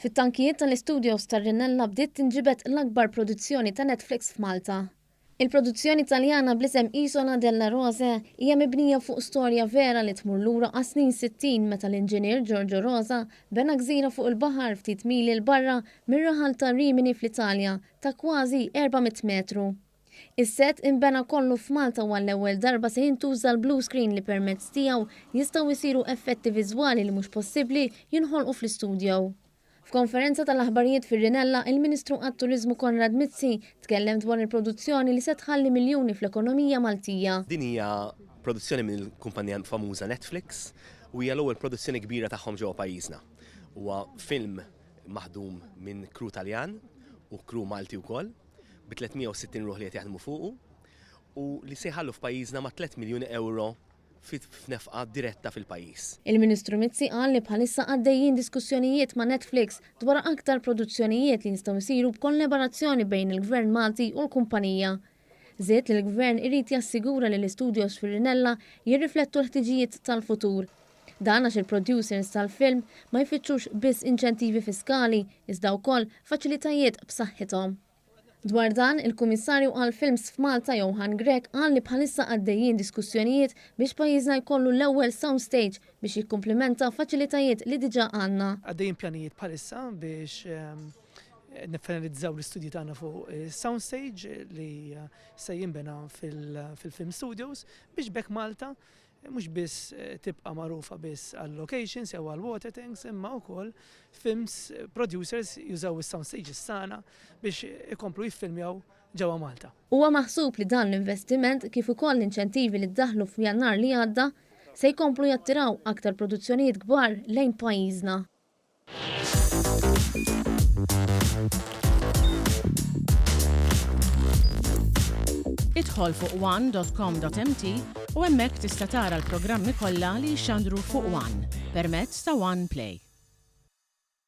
Fit-tankijiet tal-istudios tar-Rinella bdiet tinġibed l-akbar produzzjoni ta' Netflix f'Malta. Il-produzzjoni Taljana bl-isem Isola delle Rose hija mibnija fuq storja vera li tmur lura għas-snin 60 meta l-inġinier Giorgio Rosa bena gżira fuq il-baħar ftit mili 'l barra mir-raħal ta' Rimini fl-Italja ta' kważi 400 metru. Is-sett inbena kollu f'Malta u għall-ewwel darba se jintuża l-blue screen li permezz tiegħu jistgħu jsiru effetti viżwali li mhux possibbli jinħolqu fl-istudio. F'konferenza tal-aħbarijiet fir-Rinella, il-Ministru għat-Turiżmu Konrad Mizzi tkellem dwar il-produzzjoni li se tħalli miljuni fl-ekonomija Maltija. Din hija produzzjoni mill-kumpanija famuża Netflix u hija l-ewwel produzzjoni kbira tagħhom ġewwa pajjiżna. Huwa film maħdum minn crew Taljan u crew Malti wkoll. bi 360 ruħ li qed jaħdmu fuqu u li se jħallu f'pajjiżna ma' 3 miljun ewro f'nefqa diretta fil-pajjiż. Il-Ministru Mizzi qal li bħalissa għaddejjin diskussjonijiet ma' Netflix dwar aktar produzzjonijiet li jistgħu jsiru b'kollaborazzjoni bejn il-Gvern Malti u l-kumpanija. Żied li l-Gvern irid jassigura li l-istudios fir-Rinella jirriflettu l-ħtiġijiet tal-futur. Dan għax il-producers tal-film ma jfittxux biss inċentivi fiskali iżda wkoll faċilitajiet b'saħħithom. Dwar dan, il-Kummissarju għall-Films f'Malta Johann Grech qal li bħalissa għaddejjin diskussjonijiet biex pajjiżna jkollu l-ewwel sound stage biex jikkumplimenta faċilitajiet li diġà għandna. Għaddejjin pjanijiet bħalissa biex niffinalizzaw l-istudji tagħna fuq sound stage li se jinbena fil-Film Studios biex b'hekk Malta mhux biss tibqa' magħrufa biss għal-locations jew għall-water tanks imma wkoll films producers jużaw is-sound stages tagħna biex ikomplu jiffilmjaw ġewwa Malta. Huwa maħsub li dan l-investiment kif ukoll l-inċentivi li ddaħħlu f'Jannar li għadda se jkomplu jattiraw aktar produzzjonijiet kbar lejn pajjiżna. Idħol fuq one.com.mt u hemmhekk tista' tara l-programmi kollha li jixxandru fuq One permezz ta' One Play.